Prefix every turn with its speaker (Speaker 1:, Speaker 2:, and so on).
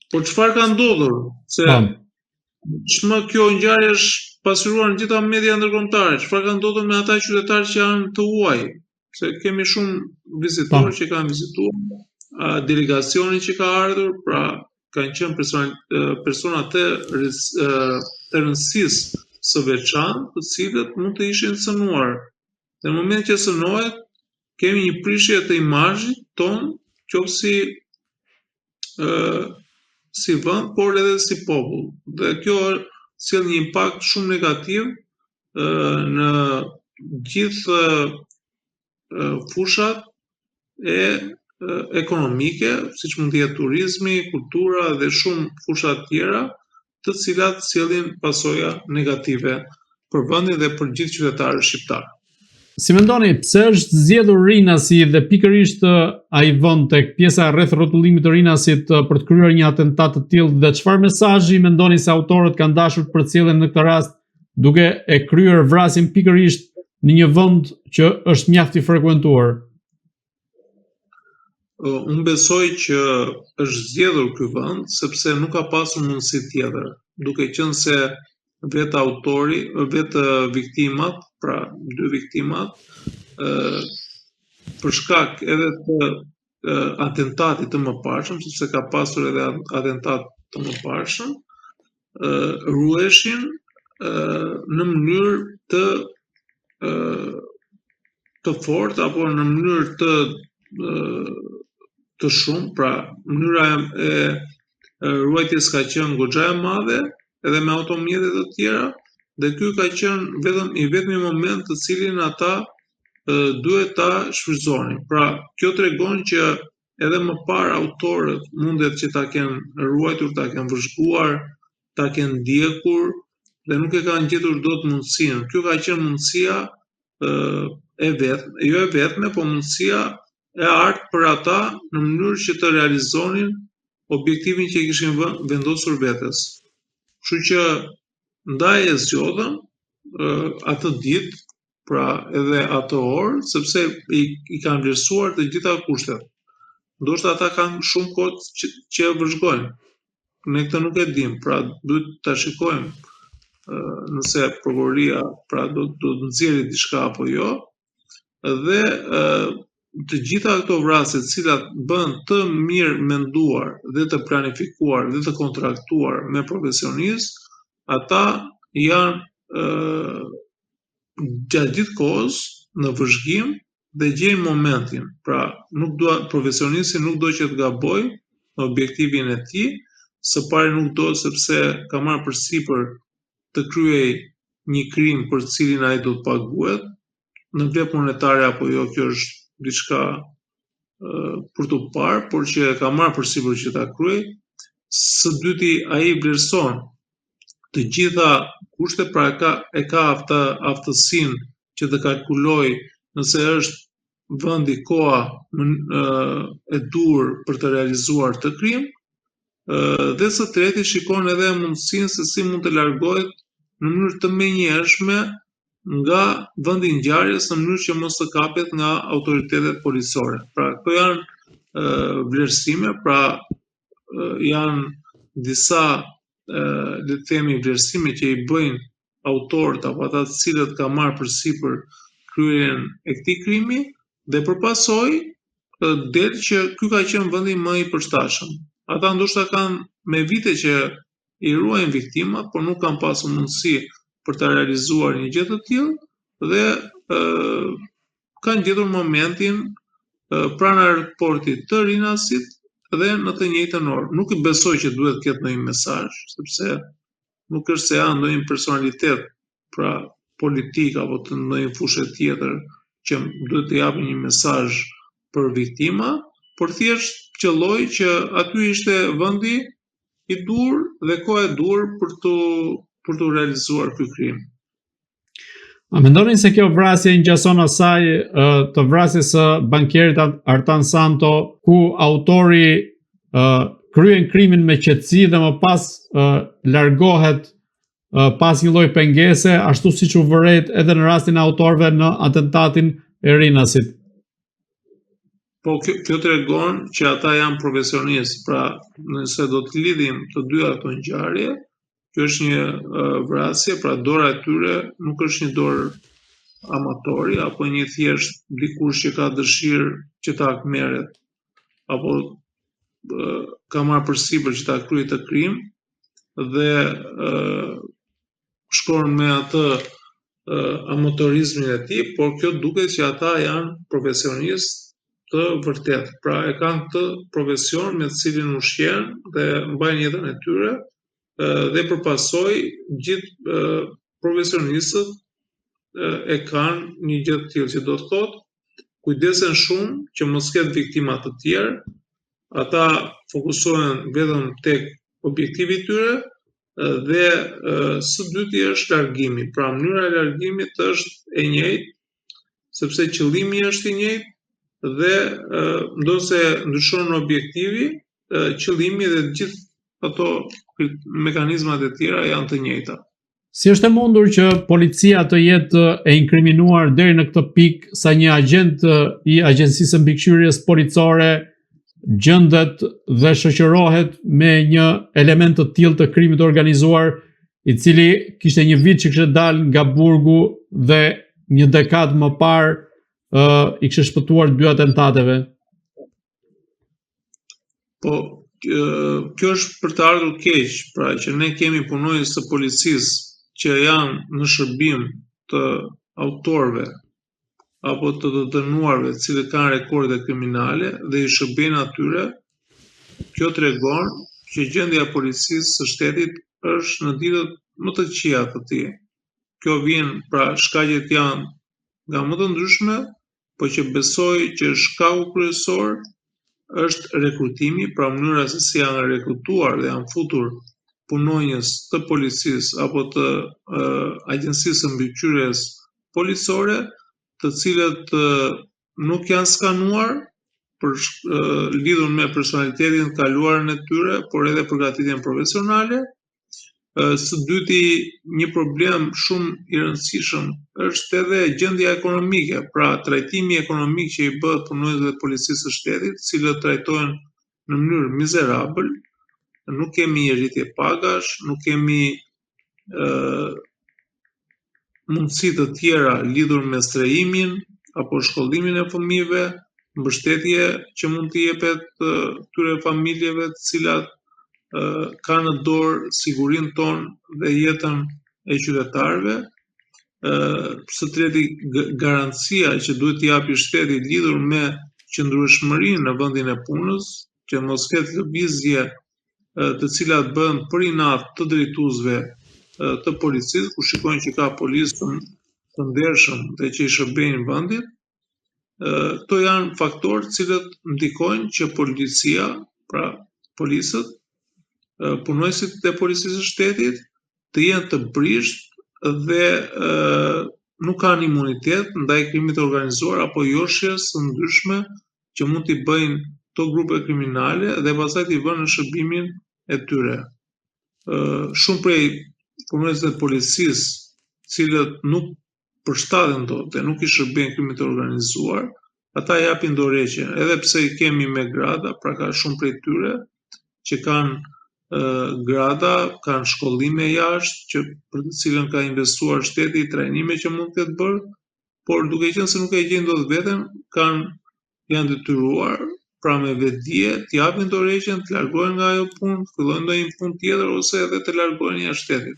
Speaker 1: Por çfarë ka ndodhur? Se çmë kjo ngjarje është pasqyruar në gjitha media ndërkombëtare. Çfarë ka ndodhur me ata qytetarë që janë të huaj? Se kemi shumë vizitorë që kanë vizituar, delegacioni që ka ardhur, pra kanë qenë person, persona të të rëndësisë së veçantë, të cilët mund të ishin cënuar. Dhe në moment që cënohet, kemi një prishje të imazhit tonë, qoftë si ë si vend, por edhe si popull. Dhe kjo sjell një impakt shumë negativ ë në gjithë fushat e ekonomike, siç mund të jetë turizmi, kultura dhe shumë fusha të tjera, të cilat sjellin pasoja negative për vendin dhe për gjithë qytetarët shqiptarë.
Speaker 2: Si mendoni, pse është zgjedhur Rinasi dhe pikërisht ai vend tek pjesa e rreth rrotullimit të Rinasit për të kryer një atentat të tillë dhe çfarë mesazhi mendoni se autorët kanë dashur të përcjellin në këtë rast duke e kryer vrasjen pikërisht në një vend që është mjaft i frekuentuar?
Speaker 1: Unë besoj që është zgjedhur ky vend sepse nuk ka pasur mundësi tjetër, duke qenë se vetë autori, vetë viktimat, pra dy viktimat, ë për shkak edhe të atentatit të mëparshëm, sepse ka pasur edhe atentat të mëparshëm, ë ruheshin ë në mënyrë të ë të fortë apo në mënyrë të të shumë, pra mënyra e ruajtjes ka qenë goxha e madhe, edhe me automjete të tjera, dhe ky ka qenë vetëm i vetmi moment të cilin ata duhet ta shfrytëzonin. Pra, kjo tregon që edhe më parë autorët mundet që ta kenë ruajtur, ta kenë vëzhguar, ta kenë ndjekur dhe nuk e kanë gjetur dot mundësinë. Kjo ka qenë mundësia e vetme, jo e vetme, po mundësia e artë për ata në mënyrë që të realizonin objektivin që i kishin vendosur vetes. Kështu që ndaj e zgjodhën atë ditë, pra edhe atë orë, sepse i, i kanë vlerësuar të gjitha kushtet. Ndoshta ata kanë shumë kohë që, që e vëzhgojnë. Ne këtë nuk e dim, pra duhet ta shikojmë nëse prokuroria pra do do të nxjerrë diçka apo jo. Dhe të gjitha këto vrasje të cilat bëhen të mirë menduar dhe të planifikuar dhe të kontraktuar me profesionistë, ata janë ë gjatë gjithë kohës në vëzhgim dhe gjejnë momentin. Pra, nuk do profesionisti nuk do që të gabojë në objektivin e tij, së pari nuk do sepse ka marrë përsipër të kryej një krim për të cilin ai do të paguhet, në vlerë monetare apo jo, kjo është diçka për t'u parë, por që e ka marrë përsipër që ta kryej. Së dyti, ai vlerëson të gjitha kushtet, pra e ka e ka atë aftësinë që të kalkulojë nëse është vendi, koha e duhur për të realizuar këtë krim, dhe së treti shikon edhe mundësinë se si mund të largohet në mënyrë të menjëhershme nga vendi i ngjarjes në mënyrë që mos të kapet nga autoritetet policore. Pra, këto janë vlerësime, pra janë disa le të themi vlerësime që i bëjnë autorët apo ata të cilët kanë marrë përsipër kryerjen e këtij krimi dhe për pasojë del që ky ka qenë vendi më i përshtatshëm. Ata ndoshta kanë me vite që i ruajnë viktimat, por nuk kanë pasur mundësi për ta realizuar një gjë të tillë dhe ë kanë gjetur momentin pranë aeroportit të Rinasit dhe në të njëjtën orë. Nuk i besoj që duhet të ketë ndonjë mesazh, sepse nuk është se janë ndonjë personalitet, pra politik apo të ndonjë fushë tjetër që duhet të japin një mesazh për viktima, por thjesht qëlloi që aty ishte vendi i duhur dhe koha e duhur për të për të realizuar ky krim.
Speaker 2: A mendoni se kjo vrasje i ngjason asaj të vrasjes së bankierit Artan Santo, ku autori kryen krimin me qetësi dhe më pas largohet pas një lloj pengese, ashtu siç u vërejt edhe në rastin e autorëve në atentatin e Rinasit?
Speaker 1: Po kjo tregon që ata janë profesionistë, pra nëse do të lidhim të dyja ato ngjarje, kjo është një vrasje, pra dora e tyre nuk është një dorë amatori apo një thjesht dikush që ka dëshirë që të hakmerret apo ka marrë përsipër që ta kryejë këtë krim dhe shkon me atë amatorizmin e tij, por kjo duket që ata janë profesionistë të vërtetë. Pra e kanë këtë profesion me të cilin ushqehen dhe mbajnë jetën e tyre dhe për pasojë gjithë profesionistët e kanë një gjë të tillë që do të thotë kujdesen shumë që mos ketë viktima të tjerë, ata fokusohen vetëm tek objektivi i tyre dhe së dyti është largimi. Pra mënyra e largimit është e njëjtë, sepse qëllimi është i njëjtë dhe ndonëse ndryshon objektivi, qëllimi dhe të gjithë ato mekanizmat e tjera janë të njëjta.
Speaker 2: Si është e mundur që policia të jetë e inkriminuar deri në këtë pikë sa një agjent i Agjencisë së Mbikëqyrjes Policore gjendet dhe shoqërohet me një element të tillë të krimit të organizuar, i cili kishte një vit që kishte dalë nga burgu dhe një dekadë më parë i kishte shpëtuar dy atentateve?
Speaker 1: Po, kjo është për të ardhur keq, pra që ne kemi punonjës të policisë që janë në shërbim të autorëve apo të të dënuarve të cilët kanë rekorde kriminale dhe i shërbejnë atyre, kjo tregon që gjendja e policisë së shtetit është në ditët më të këqija të tij. Kjo vjen, pra shkaqet janë nga më të ndryshme, po që besoj që shkaku kryesor është rekrutimi, pra mënyra se si janë rekrutuar dhe janë futur punonjës të policisë apo të agjencisë së mbikëqyrjes policore, të cilët nuk janë skanuar për lidhur me personalitetin, të kaluarën e tyre, por edhe përgatitjen profesionale. Së dyti, një problem shumë i rëndësishëm është edhe gjendja ekonomike, pra trajtimi ekonomik që i bëhet punonjësve të policisë së shtetit, të cilët trajtohen në mënyrë mizerabël, nuk kemi një rritje pagash, nuk kemi mundësi të tjera lidhur me strehimin apo shkollimin e fëmijëve, mbështetje që mund t'i jepet këtyre familjeve të cilat kanë në dorë sigurinë tonë dhe jetën e qytetarëve. Së treti, garancia që duhet t'i japi shteti lidhur me qëndrueshmërinë në vendin e punës, që mos ketë lëvizje të cilat bëhen për inat të drejtuesve të policisë, ku shikojnë që ka policë të ndershëm dhe që i shërbejnë vendit. Këto janë faktorë të cilët ndikojnë që policia, pra policët, punonjësit e policisë së shtetit të jenë të brishtë dhe nuk kanë imunitet ndaj krimit të organizuar apo joshjes së ndryshme që mund t'i bëjnë këto grupe kriminale dhe pastaj t'i vënë në shërbimin e tyre. Shumë prej punonjësve të policisë, të cilët nuk përshtaten dot dhe nuk i shërbejnë krimit të organizuar, ata japin dorëheqjen, edhe pse i kemi me grada, pra ka shumë prej tyre që kanë grada, kanë shkollime jashtë, që për të cilën ka investuar shteti, trajnime që mund të ketë bërë, por duke qenë se nuk e gjejnë dot veten, janë detyruar, pra me vetëdije, të japin dorëheqjen, të largohen nga ajo punë, të fillojnë ndonjë punë tjetër ose edhe të largohen jashtë shtetit.